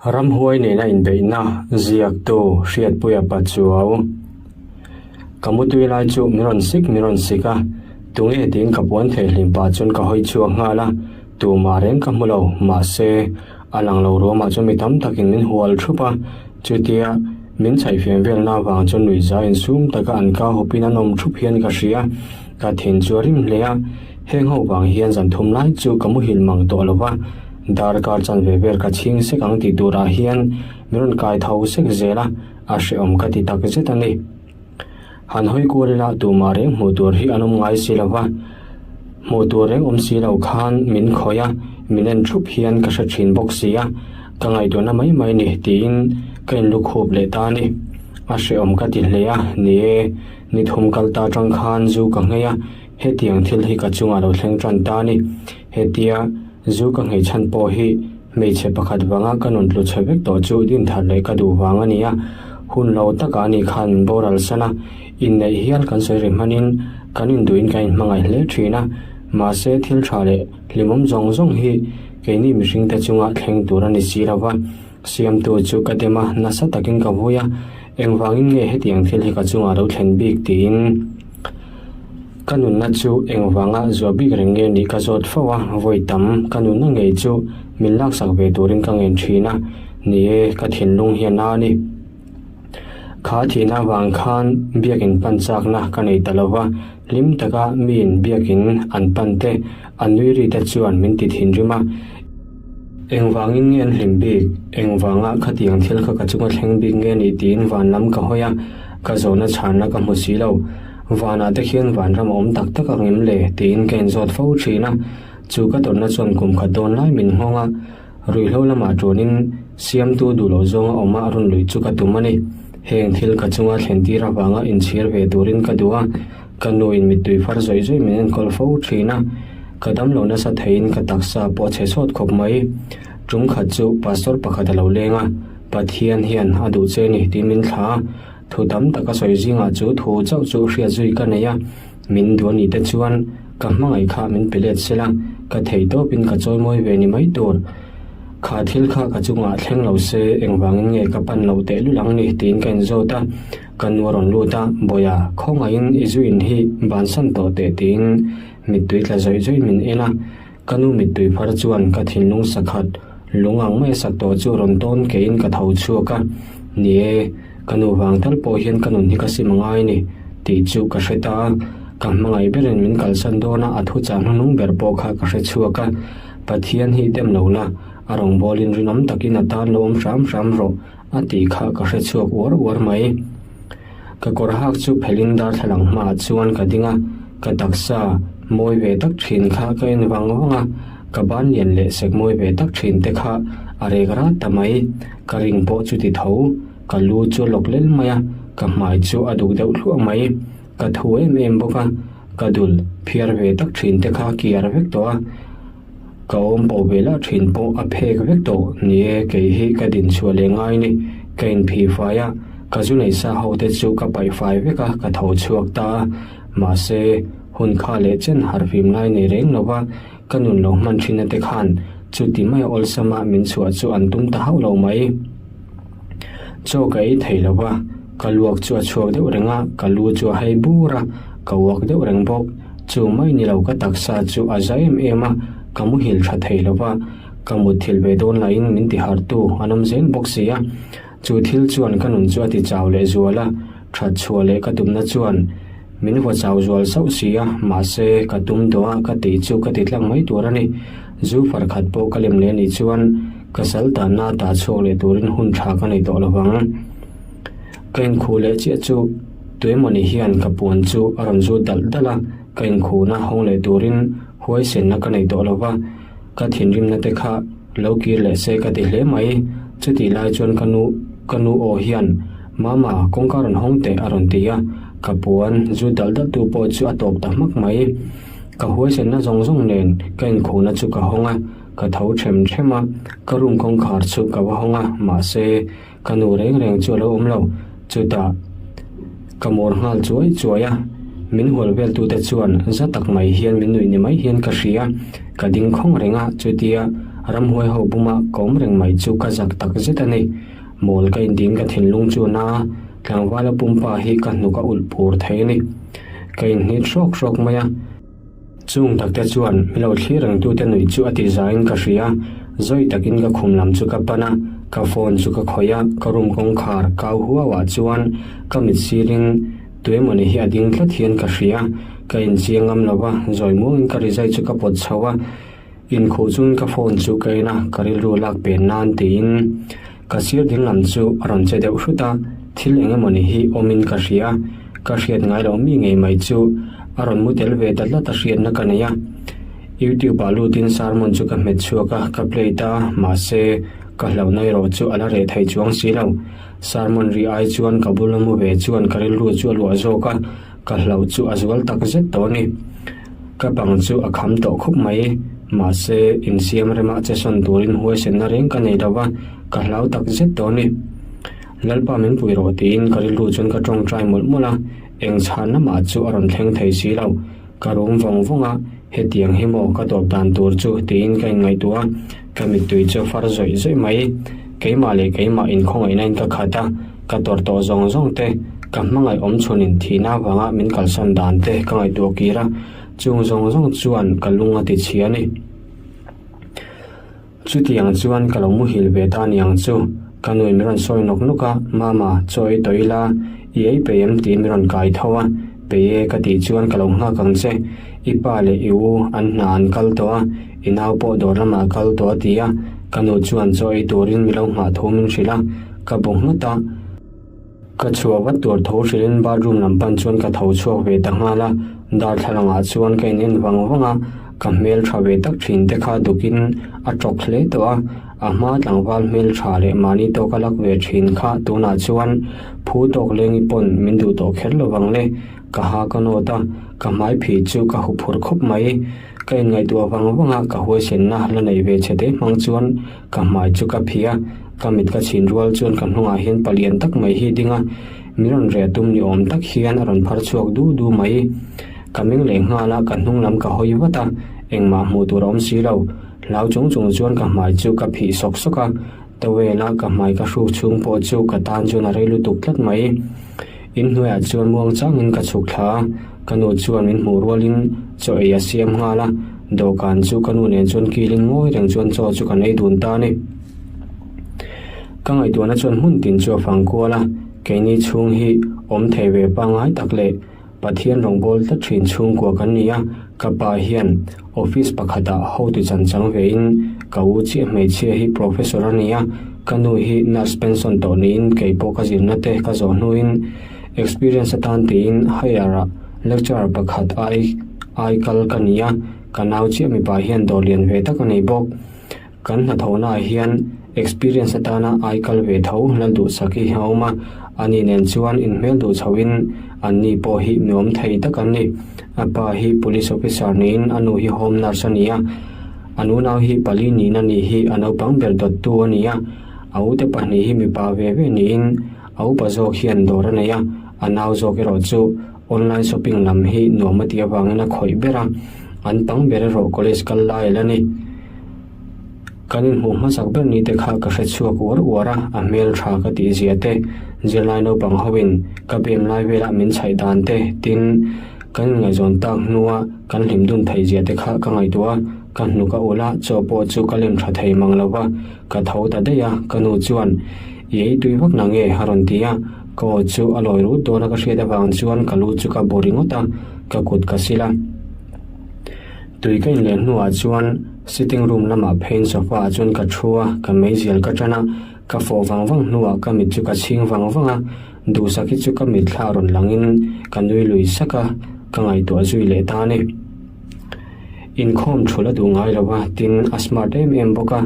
Ramhuai nena inbeihna ziaktu Hriatpuia Pachuau. Ka mutui lai chu min rawn sik min rawn sik a, tunge tiin ka puan thei hlim pah chuan ka hawi chhuak nghal a, tumah reng ka hmu lo, mahse a lang lo ruamah chuan mi tam takin min hual thup a, chutia min chhaihfiam velna avang chuan nuihza insum taka an ka hupin an awm thup hian ka hria, ka thin chu a rim hle a, heng ho vang hian zan thum lai chu ka muhil mang tawh lo va. Darkar chanve vel ka chhing sek ang tih turah hian min rawn kai tho sek zel a, a hrehawm ka ti tak zet a ni. Han hawi kual ila tumah reng hmuh tur hi an awm ngai si lo va, hmuh tur reng awm si lo khan min khawih a, min en thup hian ka hre thin bawk si a, ka ngaihtuahna mai mai ni tiin ka inlukhup leh ta a ni. A hrehawm ka ti hle a, ni e, ni thum kal ta atang khan zu ka nghei a, hetiang thil hi ka chungah lo thleng tan ta a ni. Hetia zu ka nghei chhan pawh hi hmeichhe pakhat vanga ka nun tlu chhe vek tawh chu din thar leh ka duh vang a ni a, hun lo takah a ni khan min boral san a, inneih hial kan sawi ri hmanin kan induhin kan inhmangaih hle thin a, mahse thil tha leh hlimawm zawng zawng hi keini mihringte chunga thleng tur a ni si lo va. Siamtu chu ka dem a, nasa takin ka vui a, engvangin nge hetiang thil hi ka chungah lo thlen bik tiin ka nunna chu engvanga zuah bik reng nge nih ka zawt fo a, vawi tam ka nunna ngei chu min laksak ve turin ka ngen thin a, ni e, ka thinlung hi a na a ni. Kha thihna avang khan biakin pan chakna ka nei ta lo va, hlim taka miin biakin an pan te, an nui ri te chuan min ti thinrim a. Engvangin nge an hlim bik? Engvanga khatiang thil kha ka chunga thleng bik nge nih tiin van lam ka hawi a, ka zawhna chhanna ka hmu si lo. Vanah te khian vanram a awm tak tak ang em le? tiin ka inzawt fo thin a. Chu ka tawrhna chuan kum khat dawn lai min nghawng a. Ruihhlo lamah tuanin siamtu duh loh zawnga awma a rawn luih chu ka tum a ni. Heng thil ka chunga thlen tir avanga inchhir ve turin ka duh a, ka nuin mittui far zawih zawih min enkawl fo thin a, ka damlo nasa theiin ka taksa pawh a chhe sawt khawp mai. Tum khat chu pastor pakhat a lo leng a, Pathian hian a duh che ni tiin min thla a, thu tam tak a sawi zingah chu thu chauh chu hriat zui ka nei a, Min duh anih te chuan ka hmangaih kha min pe let sela, ka thei tawpin ka chawimawi ve ni mai tur. Kha thil kha ka chungah thleng lo se engvangin nge ka pan loh tehlul ang ni tiin ka inzawt a, ka nu a rawn lut a, Bawia, khawngaihin i zu in hi bansan tawh teh tiin mittui tla zawih zawih min en a. Ka nu mittui phar chuan ka thinlung sakhat lung ang mai a sak tawh chu rawn tawn keiin ka tho chhuak a, Ni e, ka nu vang tal pawh hian ka nun hi ka sim angai a ni tih chu ka hre ta a, ka hmangaih berin min kalsan dawn a, a thuchah hnuhnung ber pawh kha ka hre chhuak a, Pathian hi dem lo la, a rawngbawlin rinawm takin a tan lo awm hram hram rawh a tih kha ka hre chhuak uar uar mai. Ka kawr hak chu phelin darthlalang hmaah chuan ka ding a, ka taksa mawi ve tak thin kha ka en vang vang a, ka ban lian leh sek mawi ve tak thin te kha a rek rat ta mai. Ka ring pawh chu ti tho, ka lu chu a lawk lel mai a, ka hmai chu a duk deuh thluah mai. Ka thu em em bawk a, ka dul phiar ve tak thin te kha kiar vek tawh a. Ka awm pawh ve lah thin pawh a phek vek tawh ni e, kei hi ka din chhuah leh ngai ni. Ka inphih fai a, ka zu nei sa ho te chu ka paih fai vek a, ka tho chhuak ta a. Mahse, hun kha leh chen harhfim lai nei reng lo va, ka nun lo hman thin ate khan chuti mai awlsam a min chhuah chu an tum ta hauh lo mai. Chaw ka ei thei lo va, ka luak chu a chhuak deuh reng a, ka lu chu a hei bur a, ka uak deuh reng bawk. Chu mai ni lo ka taksa chu a za em em a, ka muhil tha thei lo va, ka mutthilh ve dawn lahin min ti hartu an awm zel bawk si a. Chu thil chuan ka nun chu a ti chau leh zual a, that chhuah leh ka tumna chuan min vaw chau zual sauh si a, mahse ka tum tawh a ka tih chu ka ti tlang mai tur a ni. Zu far khat pawh ka lem leh anih chuan ka sal tanna tah chhuak leh turin hun tha ka nei tawh lo vang. Ka inkhuh leh chiah chu tuemawni hian ka puan chu a rawn zut dalh dalh a, ka inkhuhna hawng leh turin huaisenna ka nei tawh lo va, ka thinrimna te kha lo kir leh se ka ti hle mai. Chutih lai chuan ka nu ka nu aw hian, Mama, kawngka rawn hawng teh a rawn ti a, ka puan zut dalh dalh tu pawh chu a tawp ta hmak mai. Ka huaisenna zawng zawng nen ka inkhuhna chu ka hawng a, ka tho them them a, ka room kawngkhar chu ka va hawng a, mahse, Ka nu reng reng chu a lo awm lo, chutah ka mawr nghal chuai chuai a, min hual vel tute chuan za tak mai hian min nuih ni mai hian ka hria, ka ding khawng reng a, chutia Ramhuai ho buma ka awm reng mai chu ka zak tak zet a ni. Mawl ka intiin ka thinlung chu na a, tlangvala pumpa hi ka hnuk a ulh pur thei a ni. Ka inhnit hrawk hrawk mai a. Chung takte chuan mi lo thlir rengtute nuih chu a ti zaiin ka hria. Zawi takin ka khum lam chu ka pan a, ka phone chu ka khawih a, ka room kawngkhar kau huauah chuan ka mit sirin tuemawni hi a ding tlat hian ka hria. Ka inchiang ngam lo va, zawi muangin ka rizai chu ka pawt chho a. Inkhuh chungin ka phone chu ka en a, ka rilru lak pen nan tiin ka sir ding lam chu a rawn che deuh hrut a, thil eng emawni hi awmin ka hria, ka hriat ngai loh mi ngei mai chu a rawn mu tel ve ta tlat a hriatna ka nei a. YouTube ah lutin sermon chu ka hmet chhuak a, ka play ta a, mahse ka hlauhna erawh chu a la reh thei chuang si lo. Sermon ri ai chuan ka bula mu ve chuan ka rilru chu a luah zawk a, Ka hlauh chu a zual tak zet tawh a ni. Ka bang chu a kham tawh khawp mai. Mahse, insiam remah che sawn turin huaisenna reng ka nei lo va, ka hlau tak zet tawh a ni. Lalpa min pui rawh tiin ka rilru chuan ka tawngtai mawlh mawlh a, eng chhanna mah chu a rawn thleng thei si lo. Ka rum vawng vawng a, hetiang hi maw ka tawp dan tur chu tiin ka inngaihtuah a, ka mittui chu a far zawih zawih mai. Keimah leh keimah inkhawngaihna in ka khat a, Ka tawrh tawh zawng zawng te, ka hmangaih awm chhunin thihna avanga min kalsan dan te ka ngaihtuah kir a, chung zawng zawng chuan ka lung a ti chhia a ni. Chutiang chuan ka lo muhil ve ta niang chu, ka nui min rawn sawi nawk nawk a, Mama, chaw ei tawh ila, i ei peih em tiin min rawn kai tho a, Peih e ka tih chuan ka lo nghak ang che, i pa leh i u an hna an kal tawh a, i nau pawh dawr lamah a kal tawh a ti a, ka nu chuan chaw ei turin mi lo nghah thu min hrilh a, Ka bu nghat a, ka chhuah vat tur tho hrilhin bathroom lam pan chuan ka tho chhuak ve ta nghal a, darthlalang ah chuan ka in en vang vang a, ka hmel tha ve tak thin te kha dukin a tawk hle tawh a, a hma tlangval hmel tha leh mahni tawk a lak ve thin kha tunah chuan phu tawk lengi pawn min duh tawh kher lo vang le, ka ha ka nawt a, ka hmai phih chu ka huphurh khawp mai, ka in ngaihtuah vang vang a, ka huaisenna la neih ve che te hmang chuan Ka hmai chu ka phih a, ka mit ka chhin rual chuan ka hnungah hian palian tak mai hi ding a, min rawn reh tum ni awm tak hian a rawn phar chhuak du du mai. Ka meng leh nghal a, ka hnung lam ka hawi vat a, engmah hmuh tur a awm si lo. Hlau chung chung chuan ka hmai chu ka phih sawk sawk a, towel a ka hmai ka hruk chhung pawh chu ka tan chuan a rei lutuk tlat mai. Inhnuaiah chuan muang changin ka chhuk thla a, ka nu chuan min hmuh rualin chaw ei a siam nghal a, dawhkan chu ka nu nen chuan kilin ngawi reng chuan chaw chu kan ei dun ta a ni. Ka ngaihtuahna chuan hmun tin chu a fang kual a, keini chhung hi awm thei ve pangngai tak leh Pathian rawngbâwl tlat ṭhin chhungkua kan ni a, ka pa hian office pakhatah hotu chan chang vein ka u chiah hmeichhia hi professor a ni a, ka nu hi nurse pension tawh niin kei pawh ka zirna te ka zawh hnuin experience atan tiin higher ah lecturer pakhat ai ai kal ka ni a, ka nau chiah mipa hian dawr lian ve tak a nei bawk. Kan hnathawhnaah hian experience atana ai kal ve tho Lalduhsak hi a awm a, ani nen chuan inhmel duh chhoin anni pawh hi mi awm thei tak an ni. A pa hi police officer niin a nu hi home nurse a ni a, a nunau hi pali niin a ni hi a naupang ber dawttu a ni a, a ute pahnih hi mipa ve ve niin a upa zawk hian dawr a nei a, a nau zawk erawh chu online shopping lam hi nuam a tih avangin a khawih ber a, an pang ber erawh college kal lai a la ni. Kan inhmuh hmasak ber ni te kha ka hre chhuak uar uar a, a hmel tha ka tih zia te, zirlai naupang hoin ka bem lai velah min chhaih dan te, tin, kan inngaihzawn tak hnua kan hlim dun theih zia te kha ka ngaihtuah a, ka hnuk a ulh a, chaw pawh chu ka lem tha thei mang lo va, ka tho ta daih a, ka nu chuan, I ei tui vak na nge? a rawn ti a, ka aw chu a lawi rut dawn a ka hriat avang chuan ka lu chu ka bu ringawt a, ka kut ka sil a. Tui ka inleh hnuah chuan sitting room lamah pheiin sofa ah chuan ka thu a, ka meizial ka tan a, ka fawh vang vang hnuah ka mit chu ka chhing vang vang a, duhsak hi chu ka mitthla rawn langin ka nui lui sak a, ka ngaihtuah zui leh ta a ni. Inkhawm thul a duh ngai lo a, tin a smart em em bawk a,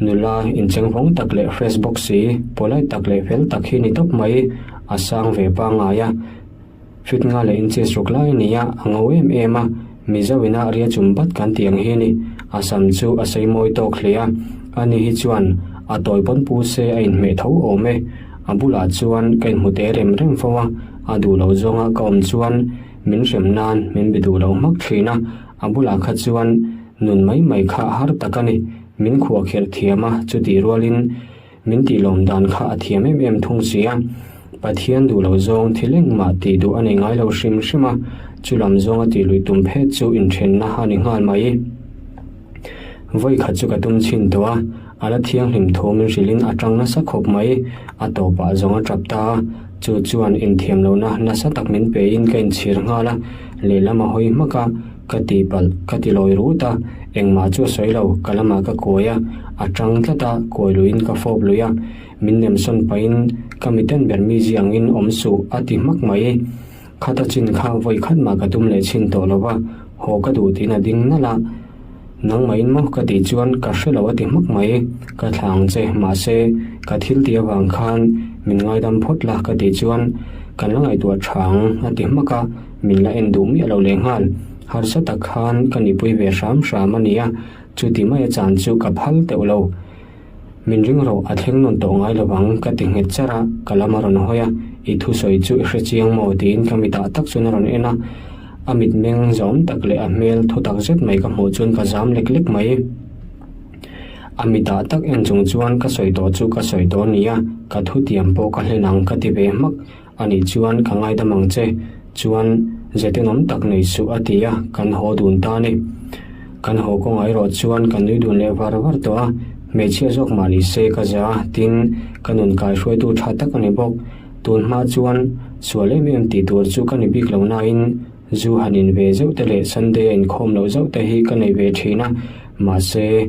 nula inchengvawng tak leh fresh bawk si, polite tak leh fel tak hi ni tawp mai, a sang ve pangngai a. Fit nga leh inches ruk lai a ni a, a ngo em em a, Mizo ina ria chum bat kan tih ang hi a ni. A sam chu a sei mawi tawk hle a, ani hi chuan a tawi pawn pu se a inhmeh tho awm e. A bulah chuan ka inhmu te rem rem fo a, a duh loh zawnga ka awm chuan min hrem nan min be duh loh hmak thin a, a bulah kha chuan nun mai mai kha har tak a ni. Min khuahkhirh thiam a, chutih rualin min tihlawm dan kha a thiam em em thung si a. Pathian duh lo zawng thil engmah tih duh a nei ngai lo hrim hrim a, chu lam zawnga tih luih tum phet chu inthenna a ni nghal mai. Vawi khat chu ka tum chhin tawh a, a la thianghlim thu min hrilhin a tang nasa khawp mai, a tawpah zawng a tap ta a, chu chuan inthiam lohna nasa tak min pein ka inchhir nghal a, lehlam a hawi hmak a, ka tihpalh ka ti lawi rut a, engmah chu a sawi lo, ka lamah ka kuai a, a tang tlat a, kuai luiin ka fawp lui a, min nemsawn pahin ka miten ber mi ziangin awm suh a ti hmak mai. Khata chin kha vawi khat mah ka tum leh chhin tawh lo va, haw ka duh tiin a ding nalh a. Nangmahin maw ka tih chuan ka hre lo a ti hmak mai. Ka thlah ang che, mahse ka thil tih avang khan min ngaidam phawt la ka tih chuan kan la ngaihtuah tha ang a ti hmak a, min la en duh miah lo lehnghal. Harsa tak khan ka nipui ve hram hram a nia, chuti mai a chan chu ka phal teuh lo. Min ring rawh, a thleng nawn tawh ngai lovang, ka ti nghet char a, ka lam a rawn hawi a, I thusawi chu i hre chiang maw? tiin ka mitah tak chuan a rawn en a, a mitmeng zawm tak leh a hmel thu tak zet mai ka hmuh chuan ka zam lek lek mai. A mitah tak en chung chuan ka sawi tawh chu ka sawi tawh a nia, ka thutiam pawh ka hlen ang ka ti ve hmak. A nih chuan ka ngaidam ang che, chuan ze tenawm tak nei suh a ti a, kan haw dun ta a ni. Kan haw kawngah erawh chuan kan nui dun leh var var tawh a, hmeichhia zawk mah ni se ka za a, tin, ka nun kaihruaitu tha tak a ni bawk. Tun hma chuan sual em em tih tur chu ka ni bik lo nain zu han in ve zeuh te leh Sunday a inkhawm loh zauh te hi ka nei ve thin a, mahse,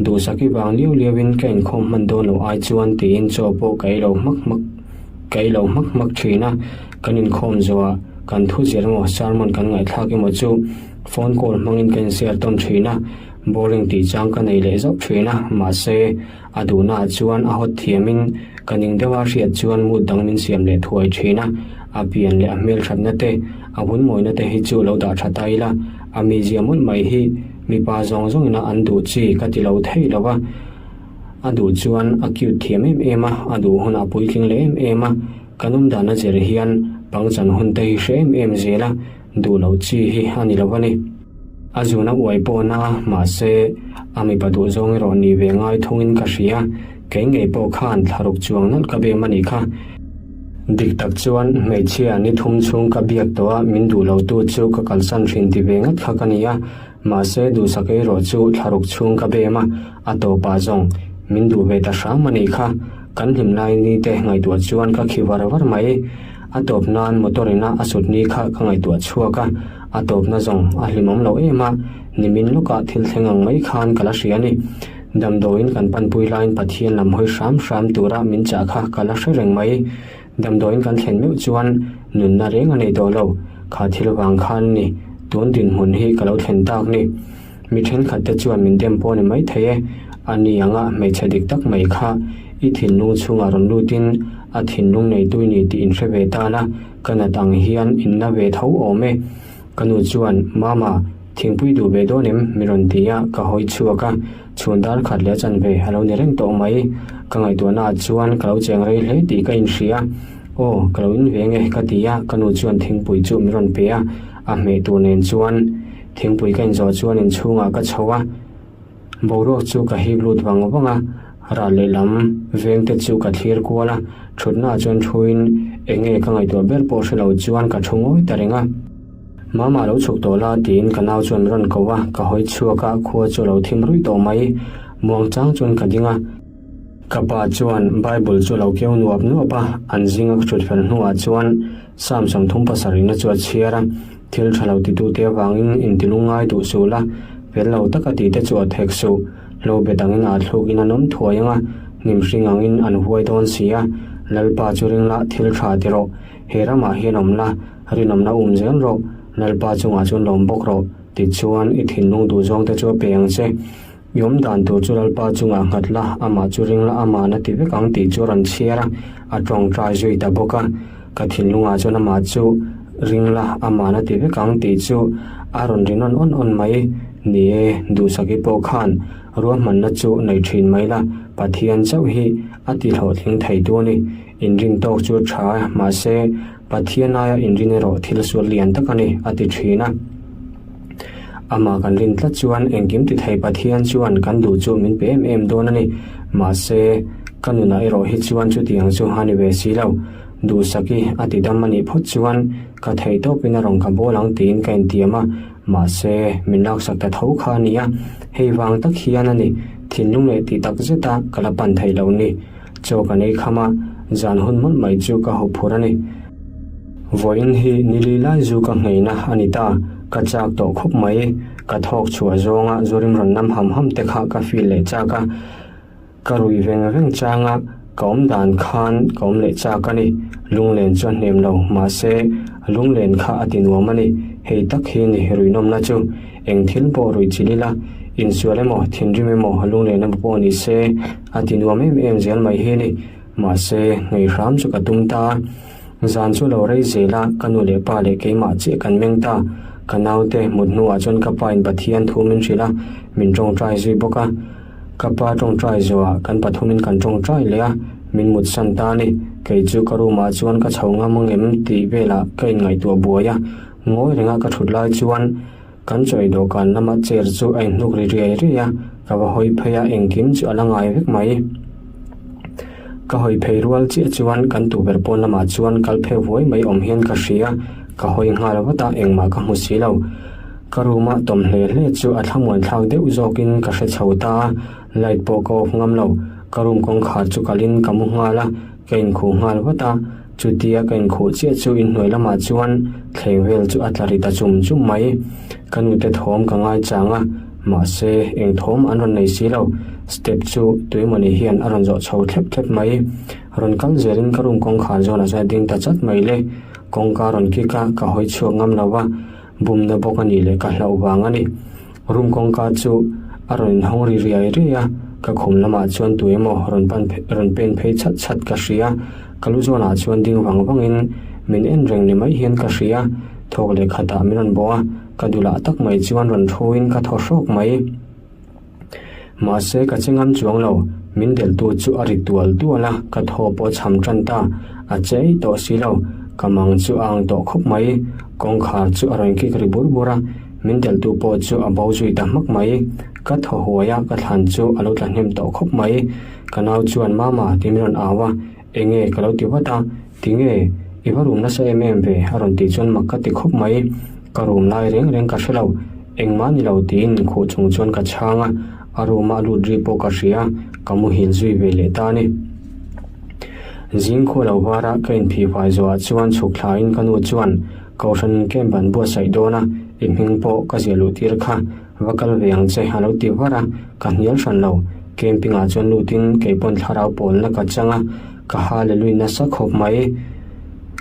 duhsaki vang liau liauin ka inkhawm hman dawn loh ai chuan tiin chaw pawh ka ei lo hmak hmak. Ka ei lo hmak hmak thin a, kan inkhawm zawhah kan thu zir emaw sermon kan ngaihthlak emaw chu phone call hmangin ka inshare tawn thin a, boring tih chang ka nei leh zauh thin a, mahse a duhnaah chuan a hawt thiamin ka ning deuha hriat chuan mood dang min siam leh thuai thin a, a pian leh a hmelthatna te, a vunmawina te hi chu lo dah tha ta ila, a mizia mawlh mai hi mipa zawng zawngina an duh chi ka ti lo thei lo va. A duh chuan a cute thiam em em a, a duh hunah a puitling leh em em a, kan awm dan a zir hian pangchan hun te hi hre em em zel a, duh loh chi hi a ni lo a ni. A zun a uai pawh na a, mahse a mipa duh zawng erawh ni ve ngai thungin ka hria, kei ngei pawh khan thlaruk chuang nalh ka bem a nih kha. Dik tak chuan hmeichhia ni thum chhung ka biak tawh a, min duh lo tu chu ka kalsan hrin ti ve ngat kha ka ni a, Mahse duhsak erawh chu thlaruk chhung ka bem a, a tawpah zawng min duh ve ta hram a nih kha. Kan hlim lai ni te ngaihtuah chuan ka khi var var mai. A tawp nan motor ina a sut ni kha ka ngaihtuah chhuak a, a tawpna zawng a hlimawm lo em a, nimin lawkah thil thleng ang mai khan ka la hria a ni. Damdawiin kan panpui laiin Pathian lam hawi hram hram tura min chah kha ka la hre reng mai. Damdawiin kan thlen meuh chuan nunna reng a nei tawh lo, kha thil vang khan a ni, tun dinhmun hi ka lo thlen tak ni. Mi thenkhat te chuan min dem pawh a ni maithei e, a ni anga hmeichhe dik tak mai kha i thinlung chhungah rawn lutin a thinlung neitu i ni tih inhre ve ta la, ka nat ang hian inna ve tho awm e. Ka nu chuan, Mama, thingpui duh ve dawn em? mi rawn ti a, ka hawi chhuak a, chhun dar khat leh a chanve a lo ni reng tawh mai. Ka ngaihtuahnaah chuan ka lo cheng rei hle tih ka inhria. Aw, ka lo in ve nge ka ti a, ka nu chuan thingpui chu min rawn pe a, a hmeh tur nen chuan thingpui ka inzawh chuan inchhungah ka chho a. Boruak chu ka hip lut vang vang a, ral lehlam veng te chu ka thlir kual a, thutnaah chuan thuin eng nge ka ngaihtuah ber pawh hre lo chuan ka thu ngawi ta reng a. Mama lo chhuk tawh la tiin ka nau chuan min rawn ko a, ka hawi chhuak a, khua chu a lo thim ruih tawh mai. Muang chang chuan ka ding a. Ka pa chuan Bible chu a lo keu nuap nuap a, an zinga ka thut fel hnuah chuan Psalm 30 pasarihna chu a chhiar a, Thil tha lo titute avangin intilung ngai duh suh la, fel lo taka tihte chu a thek suh. Hlo bet angin aa thluk in an awm thuai ang a, hnim hring angin an huai dawn si a, Lalpa chu ring la, thil tha ti rawh. He ramah hian awm la, rinawmna um zel rawh, Lalpa chungah chuan lawm bawk rawh, tichuan i thinlung duhzawngte chu a pe ang che. I awm dan tur chu Lalpa chungah nghat la, amah chu ring la, amah na ti vek ang tih chu a rawn chhiar a, a tawngtai zui ta bawk a. Ka thinlungah chuan amah chu ring la, amah na ti vek ang tih chu a rawn ri nawn awn awn mai. Ni e, Duhsaki pawh khan ruahmanna chu nei thin mai la, Pathian chauh hi a ti hlawhtling thei tu a ni. Inrin tawk chu a tha a, mahse Pathian aia inrin erawh thil sual lian tak a ni, a ti thin a. Amah kan rin tlat chuan engkim ti thei Pathian chuan kan duh chu min pe em em dawn a ni. Mahse, ka nunah erawh hi chuan chutiang chu a ni ve si lo. Duhsaki a ti dam a nih phawt chuan ka theih tawpin a rawn ka bawl ang tiin ka intiam a, mahse, min laksak ta tho kha a ni a. Hei vang tak hian a ni, thinlung leh tih tak zeta ka la pan theih loh ni. Chaw kan ei kham a, zan hun mawlh mai chu ka haw phur a ni. Vawiin hi nili lai zu ka ngheina a ni ta, ka chak tawh khawp mai. Ka thawk chhuah zawnga zu rim rawn nam ham ham te kha ka feel leh chak a, ka rui veng veng chang a, ka awm dan khan ka awm leh chak a ni. Lunglen chu a hnem lo, mahse lunglen kha a ti nuam a ni. Hei tak hi ni ruihnawmna chu. Eng thil pawh ruih chilh ila, insual emaw, thinrim emaw, lunglen emaw pawh ni se, a ti nuam em em zel mai hi ni. Mahse, ngei hram chu ka tum ta a. Zan chu lo rei zel a, ka nu leh pa leh keimah chiah kan meng ta. Ka naute mut hnuah chuan ka pa in Pathian thu min hrilh a, min tawngtai zui bawk a. Ka pa tawngtai zawhah kan pathumin kan tawngtai leh a, min mut san ta a ni. Kei chu ka room ah chuan ka chho ngam angem tih velah ka inngaihtuah buai a. Ngawi renga ka thut lai chuan kan chawi dawhkan lama chair chu a inhnuk ri riai riai a, ka va hawi phei a, engkim chu a la ngai vek mai. Ka hawi phei rual chiah chuan kan tukverh pawn lamah chuan kal phei vuai mai awm hian ka hria, ka hawi nghal vat a, engmah ka hmu si lo. Ka room a tawm hle hle chu a thlamuan thlak deuh zawkin ka hre chho ta a, light pawh ka off ngam lo. Ka room kawngkhar chu kalin ka mu nghal a, ka inkhuh nghal vat a. Chutia ka inkhuh chiah chu inhnuai lamah chuan thleng vel chu a tla ri ta chum chum mai. Ka nute thawm ka ngai chang a, mahse eng thawm an rawn nei si lo. Step chu tuimawni hian a rawn zawh chho thlep thlep mai. Rawn kal zelin ka room kawngkhar zawnah chuan a ding ta chat mai le. Kawngka rawn kik a, ka hawi chhuak ngam lo va, bumna bawk a nih leh ka hlauh vang a ni. Room kawngka chu a rawn inhawng ri riai riai a, ka khum lamah chuan tu emaw rawn pan rawn pen phei chhat chhat ka hria. Ka lu zawnah chuan ding vang vangin min en reng ni mai hian ka hria. Thawk leh khatah min rawn bawh a, ka dulah tak mai chuan rawn thuin ka thaw hrawk mai. Mahse ka che ngam chuang lo, min delhtu chu a ri tual tual a, ka thaw pawh chham tan ta, a che ei tawh si lo, ka mang chu a ang tawh khawp mai, kawngkhar chu a rawn kik ri bur bur a, min delhtu pawh chu a bo zui ta hmak mai, ka thaw huai a, ka thlan chu a lo tla hnem tawh khawp mai, ka nau chuan Mama tih min rawn au a, Enge ka lo ti vat a, tinge i va rum nasa em em ve a rawn tih chuan mak ka ti khawp mai, ka rum lai reng reng ka hre lo, engmah ni lo tiin khuh chung chuan ka chhang a, a room a lut ri pawh ka hria, ka muhil zui ve leh ta a ni. Zing khua lo var a ka inphih fai zawhah chuan chhuk thlain ka nu chuan Kohhran camp an buatsaih dawn a, i hming pawh ka ziah luh tir kha. Va kal ve ang che a lo ti var a, ka hnial hran lo. Camping ah chuan lutin kei pawn thlarau pawlna ka chang a, ka hallelujah nasa khawp mai.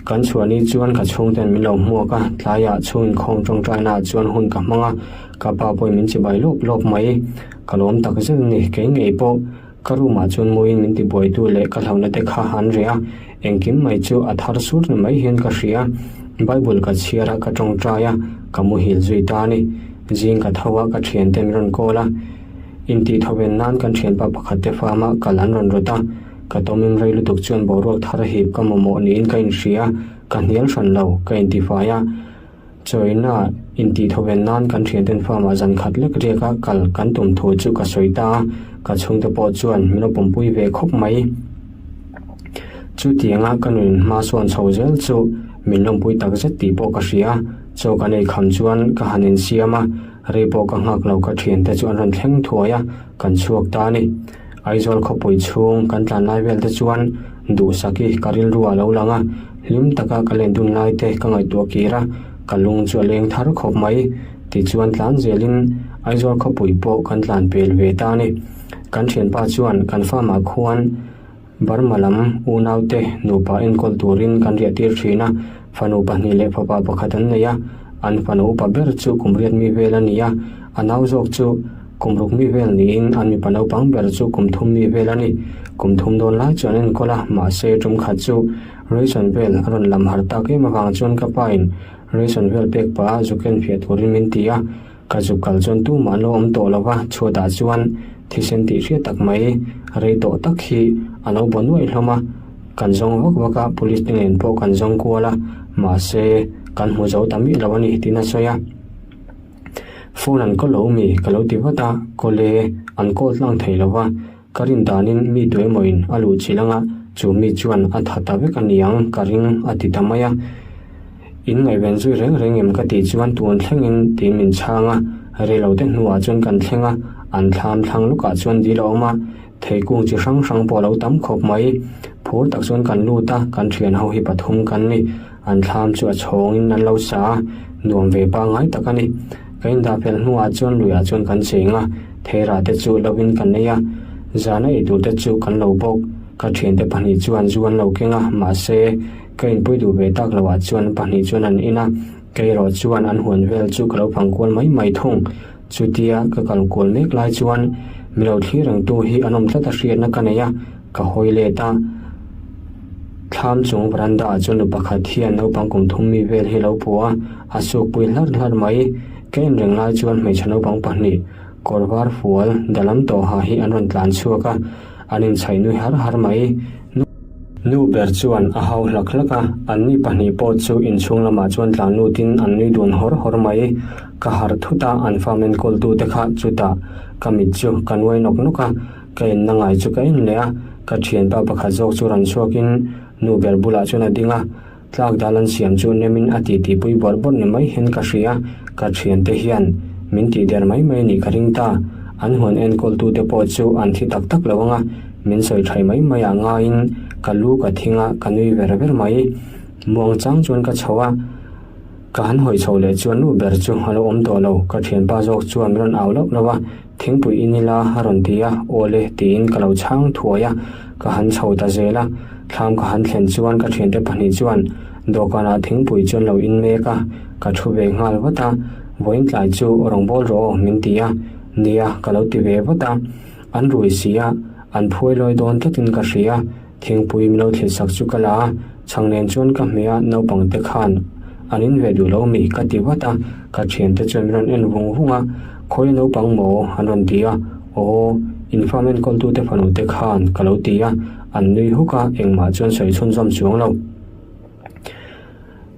Kan chhuah ni chuan ka chhungten min lo hmuak a, tlaiah chhung inkhawm tawngtaina ah chuan hun ka hmang a, ka pa pawhin min chibai lawp lawp mai. Ka lawm tak zet a ni, kei ngei pawh. Ka room ah chuan muin min ti buaitu leh ka hlauhna te kha an reh a, engkim mai chu a thar sur ni mai hian ka hria. Bible ka chhiar a, ka tawngtai a, ka muhil zui ta a ni. Zing ka tho a, ka thiante min rawn call a. Intih thoven nan kan thianpa pakhat te farm ah kal an rawn rawt a, ka tawmim rei lutuk chuan boruak thar hip ka mamawh niin ka inhria, ka hnial hran lo, ka intifai a. Chawina intihthoven nan kan thianten farm-ah zan khat lek riaka kal kan tum thu chu ka sawi ta a, ka chhungte pawh chuan min lo pawmpui ve khawp mai. Chutianga ka nun hma sawn chho zel chu min lawmpui tak zet tih pawh ka hria. Chaw kan ei kham chuan ka han insiam a, rei pawh ka nghak lo ka thiante chu an rawn thleng thuai a, kan chhuak ta a ni. Aizawl khawpui chhung kan tlan lai vel te chuan duhsaki ka rilru a lo lang a, hlim taka ka len dun lai te ka ngaihtuah kir a, ka lung chu a leng thar khawp mai. Tichuan tlan zelin Aizawl khawpui pawh kan tlan pel ve ta a ni. Kan thianpa chuan kan farm ah khuan Burma lam unaute nupa enkawl turin kan riah tir thin a, fanu pahnih leh fapa pakhat an nei a, an fanu upa ber chu kum riat mi vel a ni a, a nau zawk chu kum ruk mi vel niin an mipa naupang ber chu kum thum mi vel a ni. Kum thum dawn lai chu an enkawl a, mahse tum khat chu ration vel a rawn lam har tak em avang chuan ka pain ration vel pek pah a zuk enfiah turin min ti a, Ka zuk kal chuan tumah an lo awm tawh lo va, chhuatah chuan thisen tih hriat tak mai rei tawh tak hi a lo baw nuaih hlawm a. Kan zawng vak vak a, police te nen pawh kan zawng kual a, mahse kan hmu zo ta miah lo a ni tiin a sawi a. Phone an kaw lo mi? Ka lo ti vat a, Kawle, an call tlang thei lo va, ka rin danin mi tuemawiin a luh chilh anga chu mi chuan a tha ta vek a niang ka ring a ti ta mai a. In ngaihven zui reng reng em ka tih chuan tun thlengin tiin min chhang a, reilote hnuah chuan kan thleng a, an thlam thlang lukah chuan dil a awm a, Theikung chi hrang hrang pawh a lo tam khawp mai. Phur tak chuan kan lut a, kan thian ho hi pathum kan ni. An thlam chu a chhawngin an lo sa a, nuam ve pangngai tak a ni. Ka indah fel hnuah chuan luiah chuan kan cheng a, theirah te chu lovin kan ei a, zana ei tur te chu kan lo bawk. Ka thiante pahnih chuan zu an lo keng a, mahse, ka inpui duh ve tak loah chuan an pahnih chuan an in a, kei erawh chuan an huan vel chu ka lo phang kual mai mai thung. Chutia ka kal kual mek lai chuan mi lo thlir rengtu hi an awm tlat a hriatna ka nei a, ka hawi let a. Thlam chung veranda ah chuan nu pakhat hian naupang kum thum mi vel hi a lo pu a, a sukpui hlarh hlarh mai. Ka en reng lai chuan hmeichhe naupang pahnih kawr var fual dalam tawha hi an rawn tlan chhuak a, an inchhaih nui har har mai. Nu ber chuan a hau hlak hlak a, anni pahnih pawh chu inchhung lamah chuan tlan lutin an nui dun hawr hawr mai. Ka harh thut a, an farm enkawltute kha chutah ka mit chu ka nuai nawk nawk a, ka enna ngai chu ka en leh a, ka thianpa pakhat zawk chu rawn chhuakin nu ber bulah chuan a ding a, Tlak dal an siam chu nemin a titi pui bawrh bawrh ni mai hian ka hria, ka thiante hian min tih der mai mai nih ka ring ta. An huan enkawltute pawh chu an thi tak tak lo ang a, min sawi thai mai mai ah ngaiin ka lu ka thing a, ka nui ver ver mai. Muang chang chuan ka chho a, ka han hawi chho leh chuan nu ber chu a lo awm tawh lo, ka thianpa zawk chuan min rawn au lauh lauh a, Thingpui in ila a rawn ti a, Awle tiin ka lo chhang thuai a, ka han chho ta zel a, thlam ka han thlen chuan ka thiante pahnih chuan dawhkanah thingpui chu an lo in mek a, ka thu ve nghal vat a, vawiin tlai chu rawngbâwl rawh aw min ti a, nia ka lo ti ve vat a, an rui si a, an phuai lawi dawn tlatin ka hria. Thingpui min lo thil sak chu ka la a, chhang nen chuan ka hmeh a, naupang te khan an in ve duh lo mi ka ti vat a, ka thiante chuan min rawn en vung vung a, Khawi naupang maw? an rawn ti a, Aw, in farm enkawltute fanu te khan ka lo ti a, an nui huk a, engmah chuan sawi chhunzawm chuang lo.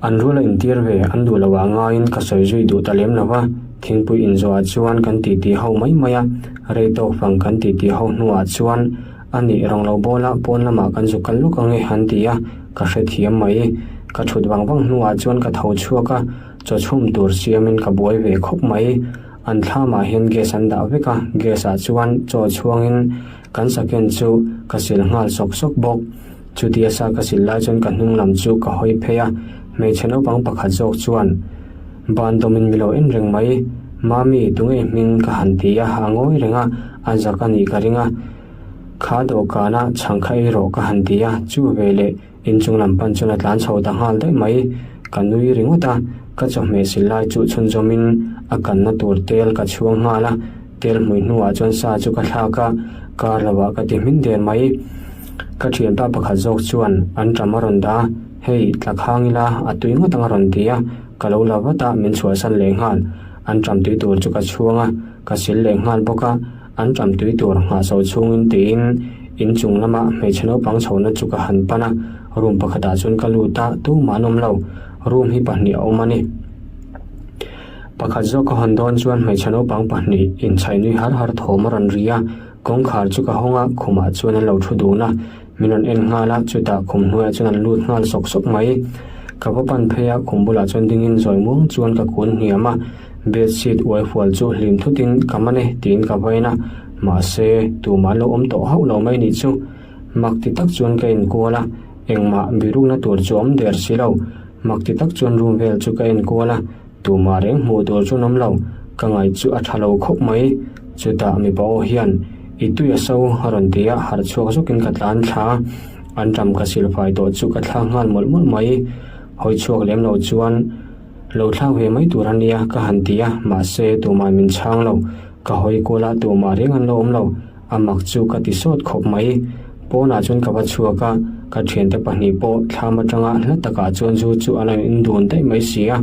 An rual a intir ve, an duh loh ah ngaiin ka sawi zui duh ta lem lo va, thingpui inzawh ah chuan kan titi ho mai mai a, rei tawk fang kan titi ho hnuah chuan a nih rang lo bawl a pawn lamah kan zu kal lawk ange an ti a, ka hrethiam mai. Ka thut vang vang hnuah chuan ka tho chhuak a, chaw chhum tur siamin ka buai ve khawp mai. An thlamah hian gas an dah vek a, gas ah chuan chaw chhuangin kan saken chu ka sil nghal sawk sawk bawk. Chutia sa ka sil lai chuan ka hnung lam chu ka hawi phei a, hmeichhe naupang pakhat zawk chuan ban dawmin mi lo en reng mai. Mami, tunge hming ka han ti a, a ngawi reng a, a zak a nih ka ring a. Kha dawhkana chhang kha ei rawh ka han ti a, chu veleh inchung lam pan chuan a tlan chho ta nghal daih mai. Ka nui ringawt a, ka chawhmeh sil lai chu chhunzawmin a kanna tur tel ka chhuang nghal a, tel hmui hnuah chuan sa chu ka thlak a, kar lovah ka ti hmin der mai. Ka thianpa pakhat zawk chuan an ṭam a rawn dah a, Hei, tla khang ila, a tui ngawt ang a rawn ti a, ka lo la vat a, min chhuahsan leh nghal. An ṭam tui tur chu ka chhuang a, ka sil leh nghal bawk a, an ṭam tui tur nghahso chhungin tiin inchung lama hmeichhe naupang chhohna chu ka han pan a, room pakhatah chuan ka lut a, tumah an awm lo, room hi pahnih a awm a ni. Pakhat zawk ka hawn dawn chuan hmeichhe naupang pahnih inchhaih nui har har thawm a rawn ri a, Kawngkhar chu ka hawng a, khumah chuan an lo thu dun a, min rawn en nghal a, chutah khum hnuaiah chuan an lut nghal sawk sawk mai. Ka va pan phei a, khum bulah chuan dingin zawi muang chuan ka kun hniam a, bed sheet uai fual chu hlim thutin ka man e tiin ka vain a, mahse tumah an lo awm tawh hauh lo mai nih chu. Mak ti tak chuan ka enkual a, engmah birukna tur chu a awm der si lo. Mak ti tak chuan room vel chu ka enkual a, Tumah reng hmuh tur chu an awm lo, ka ngaih chu a tha lo khawp mai. Chutah mipa aw hian, I tui a so, a rawn ti a, harh chhuak zawkin ka tlan thla. An ṭam ka silfai tawh chu ka thla nghal mawlh mawlh mai. Hawi chhuak lem lo chuan, Lo thlak ve mai tur a nia, ka han ti a, mahse tumah min chhang lo. Ka hawi kual a, tumah reng an lo awm lo. A mak chu ka ti sawt khawp mai. Pawnah chuan ka va chhuak a, ka thiante pahnih pawh thlam atanga hla takah chuan zu chu an rawn in dun daih mai si a.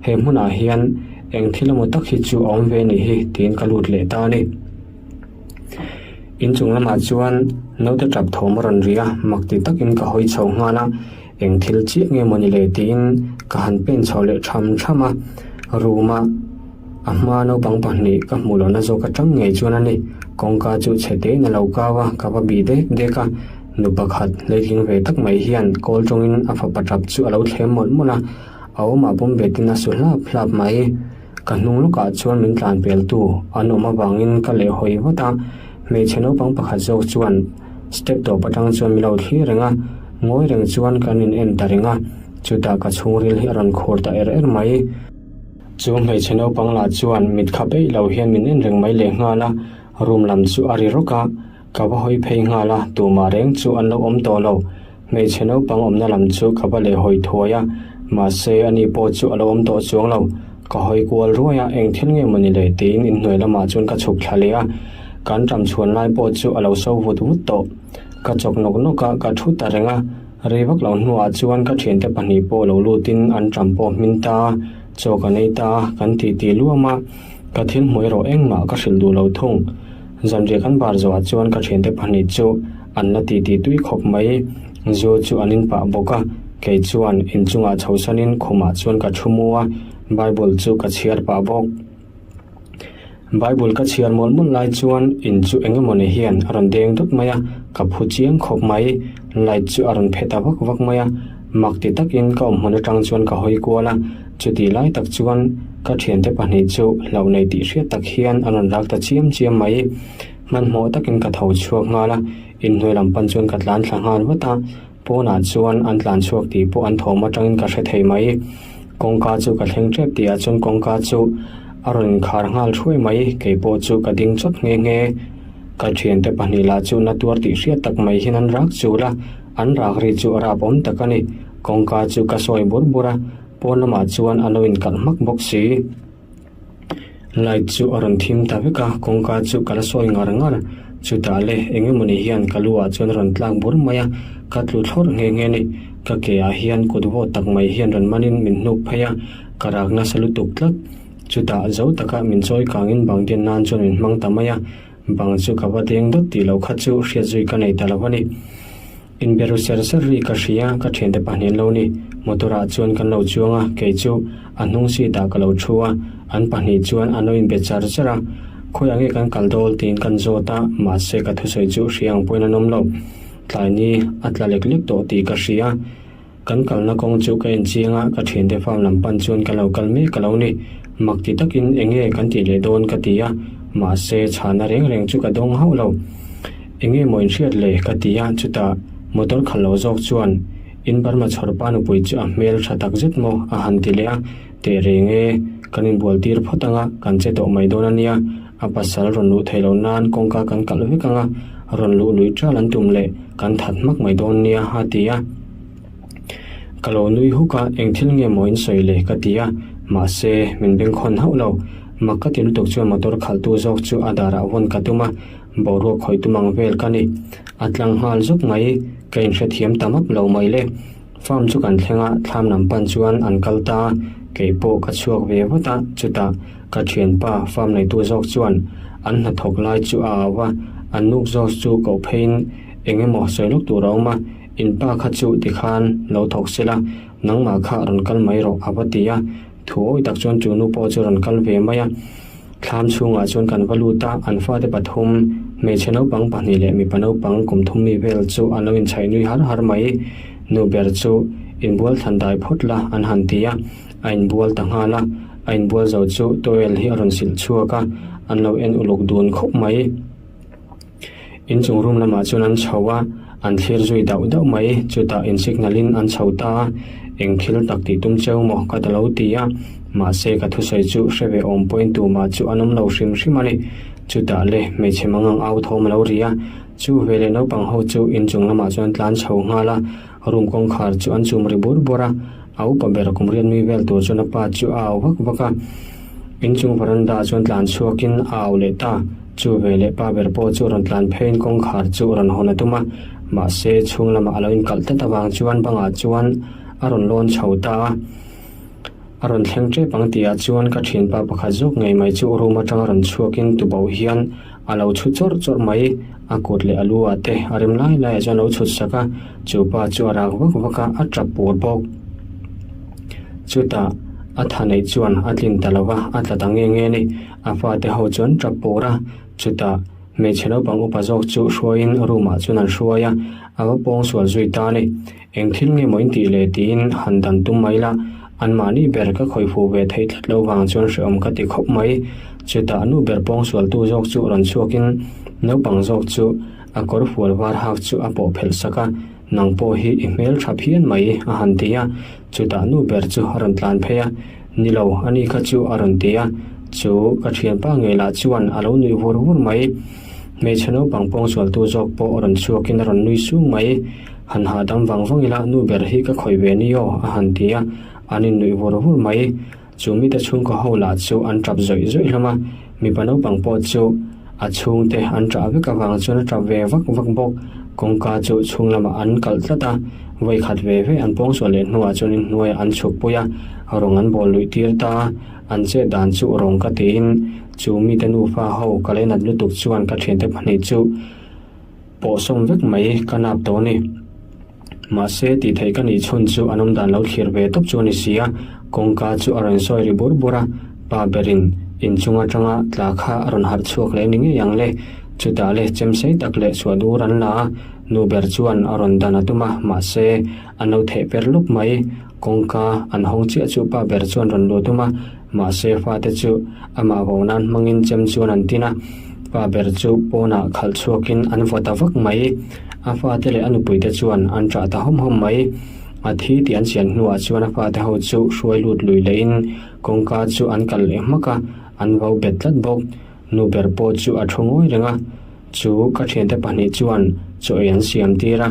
He hmunah hian eng thil emaw tak hi chu a awm ve nih hi tiin ka lut leh ta a ni. Inchung lamah chuan naute tap thawm a rawn ri a, mak ti takin ka hawi chho nghal a, eng thil chiah nge maw ni le tiin ka han pen chho leh tham tham a, room a. A hma naupang pahnih ka hmuh lohna zawk atang ngei chuan a ni. Kawngka chu chhe tein a lo kau a, ka va bih dek dek a. Nu pakhat hleitling ve tak mai hian kawl tawngin a fapa tap chu a lo thlem mawlh mawlh a, a awmah pawm betin a su hlap hlap mai. Ka hnung lawkah chuan min tlan peltu an awm avangin ka lehhawi vat a, hmeichhe naupang pakhat zawk chuan step tawp atang chuan min lo thlir reng a, ngawi reng chuan kan in en ta reng a, chutah ka chhungril hi a rawn khur ta er er mai. Chu hmeichhe naupang lah chuan mit kha peih lo hian min en reng mai lehnghal a, room lam chu a ri rawk a, ka va hawi phei nghal a, tumah reng chu an lo awm tawh lo. Hmeichhe naupang awmna lam chu ka va leh hawi thuai a, mahse ani pawh chu a lo awm tawh chuang lo. Ka hawi kual ruai a, eng thil nge mawni le tiin inhnuai lamah chuan ka chhuk thla leh a, kan ṭam chhuan lai pawh chu a lo so vut vut tawh. Ka chawk nawk nawk a, ka thu ta reng a, rei vak lo hnuah chuan ka ṭhiante pahnih pawh lo lutin an ṭam pawh hmin ta a, chaw kan ei ta a, kan titi luam a, ka thil hmuh erawh engmah ka hrilh duh lo thung. Zanriah kan bar zawhah chuan ka thiante pahnih chu an la titi tui khawp mai. Zu chu an in pah bawk a, kei chuan inchungah chhosanin khumah chuan ka thu mu a, Bible chu ka chhiar pah bawk. Bible ka chhiar mawlh mawlh lai chuan in chu eng emawni hian a rawn deng dawt mai a, ka phu chiang khawp mai. Light chu a rawn phe ta vak vak mai a, mak ti takin ka awmhmun atang chuan ka hawi kual a, Chutih lai tak chuan ka thiante pahnih chu hlauh nei tih hriat tak hian an rawn rak ta chiam chiam mai. Hmanhmawh takin ka tho chhuak nghal a, inhnuai lam pan chuan ka tlan thla nghal vat a, pawnah chuan an tlan chhuak tih pawh an thawm atangin ka hre thei mai. Kawngka chu ka thleng tep tihah chuan kawngka chu a rawn inkhar nghal thuai mai, kei pawh chu ka ding chawt nghe nghe. Ka thiante pahnih lah chu na tuar tih hriat tak mai hian an rak chul a, an rak ri chu a rap awm tak a ni. Kawngka chu ka sawi bur bur a, pawn lamah chuan a lo inkalh hmak bawk si. Light chu a rawn thim ta vek a, kawngka chu ka la sawi ngar ngar. Chutah le eng emawni hian ka lu ah chuan a rawn tlak bur mai a, ka tlu thlawrh nghe nghe a ni. Ka ke ah hian kut vawt tak mai hian rawn manin min hnuk phei a, ka rak nasa lutuk tlat. Chutah zo taka min chawi kangin bang den nan chuan min hmang ta mai a, bang chu ka va deng dawt tih loh kha chu hriat zui ka nei ta lo a ni. Inberu ser ser ri ka hria, ka thiante pahnih an lo ni. Motor ah chuan kan lo chuang a, kei chu a hnung seat ah ka lo thu a, an pahnih chuan an lo inbe char char a. Khawiah nge kan kal dawl tiin kan zawt a, mahse ka thusawi chu hria ang pawhin an awm lo. Tlai ni a tla lek lek tawh tih ka hria. Kan kalna kawng chu ka en chiang a, ka thiante farm lam pan chuan ka lo kal mek a lo ni. Mak ti takin eng nge kan tih leh dawn ka ti a, mahse chhana reng reng chu ka dawng hauh lo. Eng nge maw inhriat le ka ti a, chutah motor khalh lo zawk chuan in Burma chhawrpa nupui chu a hmel tha tak zet maw a han ti leh a, teh reng e, kan inbual tir phawt ang a, kan che tawh mai dawn a nia, a pasal rawn luh theih loh nan kawngka kan kalh vek ang a, rawn luh luih ṭal an tum leh kan that hmak mai dawn nia a ti a. Ka lo nui huk a, eng thil nge maw in sawi le ka ti a, mahse min bengkhawn hauh lo. Mak ka ti lutuk chuan motor khalhtu zawk chu a darah vawn ka tum a, boruak khawih tum ang vel ka ni. A tlang nghal zuk mai, ka inhrethiam ta map lo mai le. Farm chu kan thleng a, thlam lam pan chuan an kal ta a, kei pawh ka chhuak ve vat a, chutah ka thianpa farm neitu zawk chuan an hnathawk lai chu a au a, an nuk zawk chu koh pheiin eng emaw sawi lawk tur a awm a, in pa kha chu tikhan lo thawk sela, nangmah kha rawn kal mai rawh a va ti a, thu awi tak chuan chu nu pawh chu rawn kal ve mai a. Thlam chhungah chuan kan va lut a, an fate pathum, hmeichhe naupang pahnih leh mipa naupang kum thum mi vel chu an lo inchhaih nui har har mai. Nu ber chu inbual thlan dai phawt la an han ti a, a inbual ta nghal a, a inbual zo chu towel hi a rawn silh chhuak a, an lo en uluk dun khawp mai. Inchung room lamah chuan an chho a, an thlir zui dauh dauh mai. Chutah in signal in an chho ta a, eng thil tak tih tum cheu maw ka ta lo ti a, mahse ka thusawi chu hre ve awm pawhin tumah chu an awm lo hrim hrim a ni. Chutah le hmeichhe mangang au thawm a lo ri a, chu veleh naupang ho chu inchung lamah chuan tlan chho nghal a, room kawngkhar chu an chum ri bur bur a, a upa ber kum riat nui vel tur chuan a pa chu a au vak vak a. Inchung veranda ah chuan tlan chhuakin a au leh ta. Chu veleh pa ber pawh chu rawn tlan pheiin kawngkhar chu rawn hawn a tum a, mahse chhung lamah a lo inkalh tlat avang chuan bangah chuan a rawn lawn chho ta a. A rawn thleng tep ang tihah chuan ka thianpa pakhat zawk ngei mai chu room atanga rawn chhuakin tuboh hian a lo chhu chawrh chawrh mai. A kut leh a lu ah te a rem lai laiah chuan a lo chhut sak a, chu pa chu a rak vak vak a, a tap pur bawk. Chutah. A tha neih chuan a tlin ta lo va, a tla ta nge nge a ni. A fate ho chu an tap pur a, chutah hmeichhe naupang upa zawk chu hruaiin room ah chuan an hruai a, a va pawng sual zui ta a ni. Eng thil nge maw in tih le tiin han dan tum mai la, anmahni ber ka khawih fuh ve theih tlat lo vang chuan hrehawm ka ti khawp mai. Chutah nu ber pawng sualtu zawk chu rawn chhuakin naupang zawk chu a kawr fual var hak chu a pawh phelh sak a, Nang pawh hi i hmel tha phian mai a han ti a, chutah nu ber chu a rawn tlan phei a, Ni lo, ani kha chu a rawn ti a, chu ka thianpa ngei lah chuan a lo nuih vur vur mai. Hmeichhe naupang pawngsualtu zawk pawh a rawn chhuakin a rawn nui sung mai. Han hahdam vang vang ila nu ber hi ka khawih ve ni aw a han ti a, an innuih vur vur mai. Chu mite chhungkaw ho lah chu an tap zawih zawih hlawm a, mipa naupang pawh chu a chhungte an tah vek avang chuan a tap ve vak vak bawk. Kawngka chu chhung lamah an kalh tlat a, vawi khat ve ve an pawngsual leh hnuah chuan inhnuaiah an chhuk pui a, rawng an bawl luih tir ta a, an chet dan chu rawng ka tiin chu mite nufa ho ka leinat lutuk chuan ka thiante pahnih chu pawh sawm vek mai ka nap tawh a ni. Mahse, tih theih ka nih chhun chu an awm dan lo thlir ve tawp chu a ni si a, kawngka chu a rawn sawi ri bur bur a, pa berin inchung atanga tla kha a rawn harh chhuak leh ni ngei ang le. Chutah le chem sei tak leh chhuah dur an la a, nu ber chuan a rawn dan a tum a, mahse, an lo theh per lup mai. Kawngka an hawng chiah chu pa ber chuan rawn luh tum a, mahse fate chu amah vo nan hmangin chem chuan an tin a, pa ber chu pawnah khalh chhuakin an vaw ta vak mai. A fate leh a nupuite chuan an ṭah ta hawm hawm mai. A thi tih an chian hnuah chuan a fate ho chu hruai lut lui lehin kawngka chu an kal leh hmak a, an vau bet tlat bawk. Nu ber pawh chu a thu ngawi reng a, chu ka thiante pahnih chuan chaw ei an siam tir a,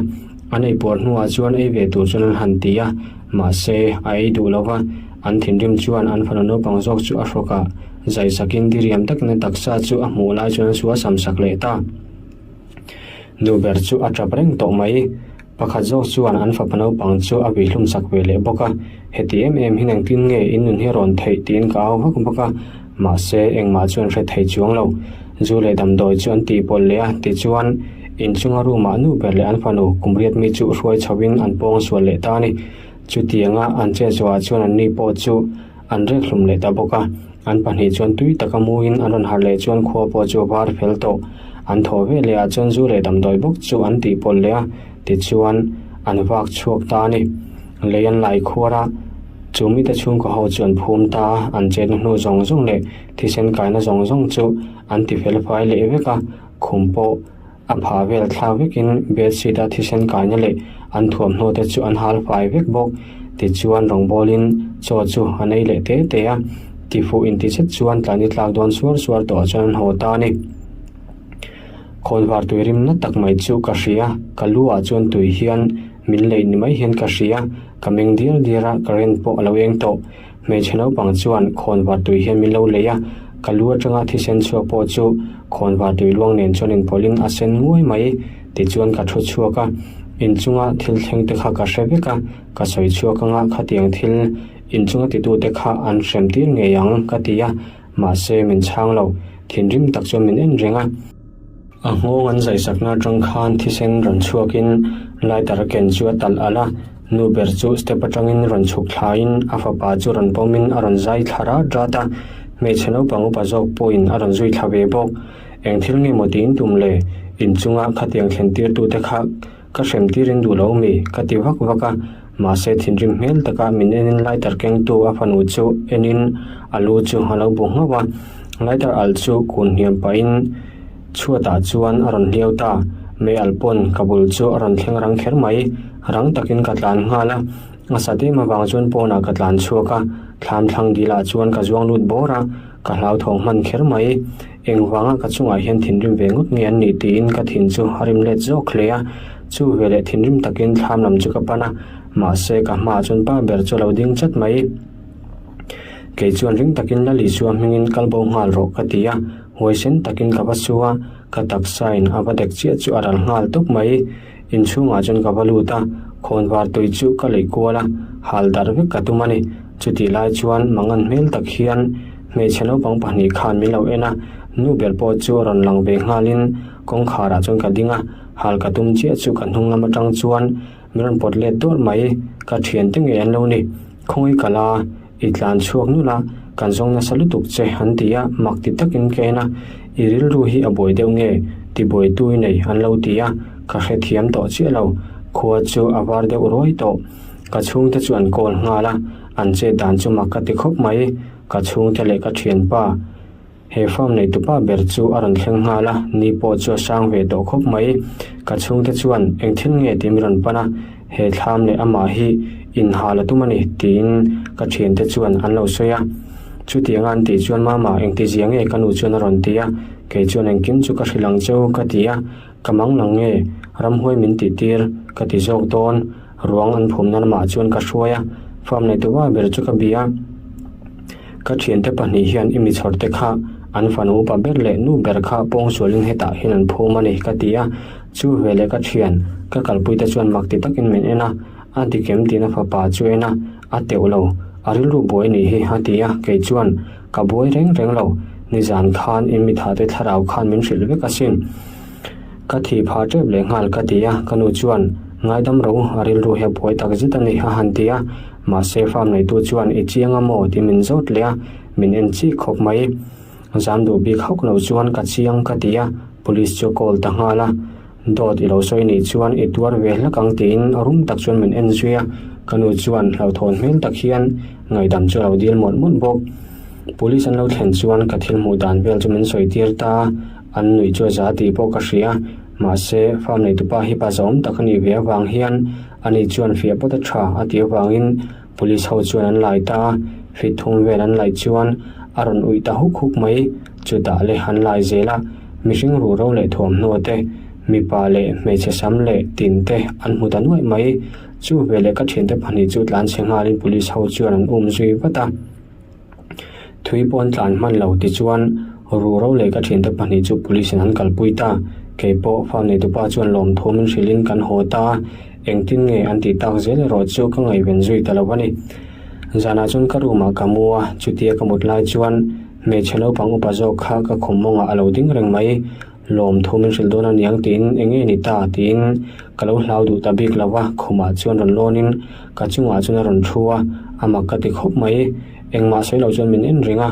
an ei puar hnuah chuan ei ve tur chuan an han ti a, mahse a ei duh lo va, an thinrim chuan an fanu naupang zawk chu a hrawk a, zai sakin diriam takin a taksa chu a hmuh lai chuan an sual sam sak leh ta. Nu ber chu a tap reng tawh mai. Pakhat zawk chuan an fapa naupang chu a vih hlum sak ve leh bawk a, Heti em em hian engtin nge in nun hi a rawn theih tiin ka au vak vak a, mahse engmah chu an hre thei chuang lo. Zu leh damdawi chu an tih pawlh leh a, tichuan inchunga room ah nu ber leh an fanu kum riat mi chu hruai chho in an pawng sual leh ta a ni. Chutianga an chet zawhah chuan an ni pawh chu an rek hlum leh ta bawk a, an pahnih chuan tui taka muin an rawn harh leh chuan khua pawh chu a var fel tawh. An thaw ve leh ah chuan zu leh damdawi bawk chu an tih pawlh leh a, tichuan an vak chhuak ta a ni. Lei an lai khuar a, chu mite chhungkaw ho chu an phum ta a, an chetna hnu zawng zawng leh thisen kaina zawng zawng chu an ti fel fai leh vek a, khum pawh a phah vel thlak vekin bedsheet a thisen kaina leh an thuamhnaw te chu an hal fai vek bawk. Tichuan rawngbawlin chaw chu an ei leh te te a, tifuh inti zet chuan tlani tlak dawn suar suar tawh chuan an haw ta a ni. Khawnvar tui rim na tak mai chu ka hria, ka lu ah chuan tui hian min leih ni mai hian ka hria, ka meng diar diar a, current pawh a lo eng tawh. Hmeichhe naupang chuan khawnvar tui hian min lo leih a, ka lu atanga thisen chhuak pawh chu khawnvar tui luang nen chuan inpawlhin a sen nguai mai. Tichuan ka thu chhuak a, inchunga thil thleng te kha ka hre vek a, ka sawi chhuak anga khatiang thil inchunga titute kha an hrem tir ngei ang ka ti a, mahse min chhang lo, thinrim tak chuan min en reng a. A nghawng an zaisakna atang khan thisen rawn chhuakin lighter a ken chu a talh alh a, nu ber chu step atangin rawn chhuk thlaiin a fapa chu rawn pawmin a rawn zai thla rat rat a, hmeichhe naupang upa zawk pawhin a rawn zui thla ve bawk. Eng thil nge maw tiin tum le? Inchunga khatiang thlen tirtute kha ka hrem tirin duh lo mi? ka ti vak vak a, mahse thinrim hmel taka min enin lighter kengtu a fanu chu enin a lu chu a lo bu nghauh a, lighter alh chu kun hniam pahin chhuatah chuan a rawn hliau ta, mei alh pawn ka bul chu a rawn thleng rang kher mai, rang takin ka tlan nghal a, a sat em avang chuan pawnah ka tlan chhuak a, thlam thlang dilah chuan ka zuang lut bawr a. Ka hlauthawng hman kher mai. Engvanga ka chungah hian thinrim ve ngawt nge an nih tiin ka thin chu a rim let zawk hle a. Chu veleh thinrim takin thlam lam chu ka pan a, mahse ka hmaah chuan pa ber chu a lo ding chat mai. Kei chuan ring takin Lal Isua hmingin kal bo nghal rawh ka ti a, huaisen takin ka va su a, ka taksain a va dek chiah chu a ral nghal tawp mai. Inchhungah chuan ka va lut a, khawnvar tui chu ka leih kual a, hal darh vek ka tum a ni. Chutih lai chuan mangan hmel tak hian hmeichhe naupang pahnih khan min lo en a, nu ber pawh chu a rawn lang ve nghalin kawngkharah chuan ka ding a, hal ka tum chiah chu ka hnung lam atang chuan min rawn pawt let dawrh mai, ka thiante ngei an lo ni. Khawngaih ka la. I tlan chhuak nulh a, kan zawng nasa lutuk che an ti a, mak ti takin ka en a, i rilru hi a buai deuh nge? Tibuaitu i nei an lo ti a, ka hrethiam tawh chiah lo. Khua chu a var deuh ruai tawh. Ka chhungte chu an call nghal a, an chet dan chu mak ka ti khawp mai. Ka chhungte leh ka thianpa. He farm neitupa ber chu a rawn thleng nghal a, ni pawh chu a sang ve tawh khawp mai. Ka chhungte chuan eng thil nge tih min rawn pan a, he thlam leh amah hi inhal a tum a ni tiin ka thiante chuan an lo sawi a. Chutianga an tih chuan Mama engtizia nge ka nu chuan a rawn ti a, kei chuan engkim chu ka hrilh ang cheu ka ti a, ka mang lang nge ramhuai min tih tir ka ti zawk dawn, ruang an phumna lamah chuan ka hruai a, farm neitupa ber chu ka bia a. Ka thiante pahnih hian i mi chhawrte kha an fanu upa ber leh nu ber kha pawngsualin hetah hian an phum a ni ka ti a, chu veleh ka thian ka kalpuite chuan mak ti takin min en a, a dikem tiin a fapa chu en a, a teuh lo, a rilru buai nih hi a ti a, kei chuan ka buai reng reng lo, nizan khan in mithate thlarau khan min hrilh vek asin. Ka thi pha tep leh nghal ka ti a, ka nu chuan ngaidam ro a rilru hi a buai tak zet a ni a han ti a, mahse farm neitu chuan i chiang a maw tih min zawt leh a, min en chik khawp mai. Zam duh bik hauh lo chuan ka chiang ka ti a, police chu call ta nghal a, dawt i lo sawi nih chuan i tuar ve hlak ang tiin rum tak chuan min en zui a, ka nu chuan hlauhthawn hmel tak hian ngaihdam chu a lo dil mawlh mawlh bawk. Police an lo thlen chuan ka thil hmuh dan vel chu min sawi tir ta a. An nuih chu a za tih pawh ka hria, mahse farm neitupa hi pa zawm tak a nih ve avang hian ani chuan fiah pawt a tha a tih avangin police ho chuan an lai ta a, fit thum vel an laih chuan a rawn uih ta huk huk mai, chutah le an lai zel a, mihring ruhro leh thuamhnaw te, mipa leh hmeichhe sam leh tin te an hmu ta nuaih mai, chu veleh ka thiante pahnih chu tlanchhe nghalin police ho chuan an um zui vat a. Thui pawh an tlan hman lo tichuan Ruro leh ka thiante pahnih chu police in an kalpui ta. Kei pawh farm neitupa chuan lawmthu min hrilhin kan haw ta a, engtin nge an tih tak zel erawh chu ka ngaihven zui ta lo a ni. Zanah chuan ka room ah ka mu a, chutia ka mut lai chuan hmeichhe naupang upa zawk kha ka khum mawngah a lo ding reng mai. Lawmthu min hrilh dawn a niang tiin eng nge ni ta tiin ka lo hlau duh ta bik lo va, khumah chuan rawn lawnin ka chungah chuan a rawn thu a, a mak ka ti khawp mai. Engmah sawi lo chuan min en reng a,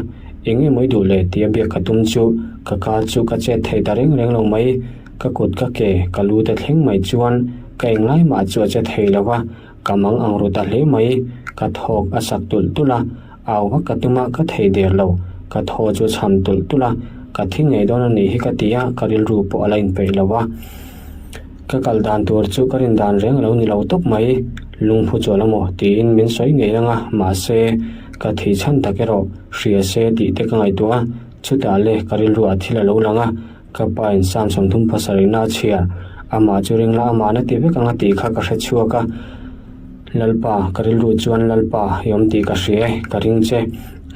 eng nge mawi duh le tia biak ka tum chu ka ka chu ka chet thei ta reng reng lo mai. Ka kut ka ke ka lu te thleng mai chuan ka englai mah chu a che thei lo va, Ka mang ang ru ta hle mai, ka thawk a sak tulh tulh a, au vak ka tum a, ka thei der lo, ka thaw chu chham tulh tulh a, ka thi ngei dawn a nih hi ka ti a, ka rilru pawh a la inpeih lo a. Ka kal dan tur chu ka rin dan reng a lo ni lo tawp mai, lungphu chuan a maw tiin min sawi ngei ang a, mahse, ka thih chhan tak erawh hria se tih te ka ngaihtuah a, chutah le ka rilru ah thil a lo lang a, Ka pa in Psalm 30 pasarihna a chhiar, amah chu ring la, amah na ti vek ang a tih kha ka hre chhuak a. Lalpa, ka rilru chuan Lalpa i awm tih ka hria e, ka ring che.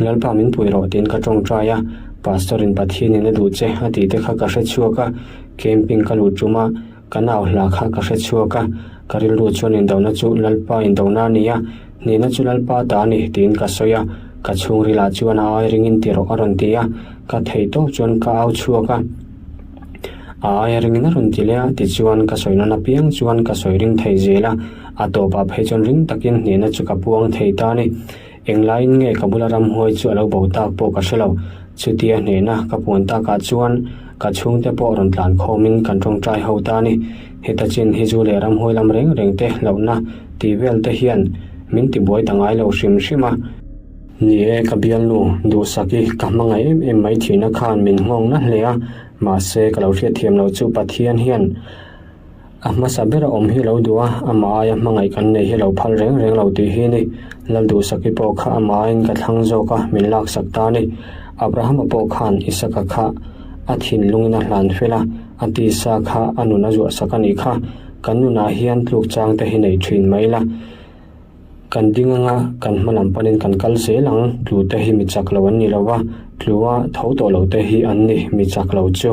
Lalpa min pui rawh tiin ka tawngtai a, Pastor in Pathian in a duh che a tih te kha ka hre chhuak a, camping ka luh tum a, ka nau hla kha ka hre chhuak a, ka rilru chuan indona chu Lalpa indona a ni a, hnehna chu Lalpa ta a ni tiin ka sawi a, ka chhungrilah chuan a ai ringin ti rawh a rawn ti a. Ka theih tawp chuan ka au chhuak a, a aia ringin a rawn ti leh a, tichuan ka sawi nawn apiang chuan ka sawi ring thei zel a, a tawpah phei chuan ring takin hnehna chu ka puang thei ta a ni. Englaiin nge ka bula ramhuai chu a lo bo tak pawh ka hre lo, chutia hnehna ka puan takah chuan ka chhungte pawh rawn tlan khawmin kan tawngtai ho ta a ni. Heta chin hi zu leh ramhuai lam reng reng te hlauhna tih vel te hian min tibuai ta ngai lo hrim hrim a. Ni e, ka bialnu, Duhsaki, ka hmangaih em em mai thihna khan min nghawng na hle a, mahse ka lo hriatthiam loh chu Pathian hian a hmasa bera awm hi lo duh a, amah aia hmangaih kan nei hi lo phal reng reng lo tih hi ni. Lal Duhsaki pawh kha amah aiin ka thlang zawk a, min laksak ta a ni. Abrahama pawh khan Isaka kha a thinlungin a hlan fel a, a tisa kha a nun a zuahsak a nih kha. Kan nunah hian tluk chang te hi nei thin mai la. Kan ding anga kan hma lam panin kan kal zel ang, tlu te hi mi chak lo an ni lo va, tlua tho tawh lo te hi an ni mi chak lo chu.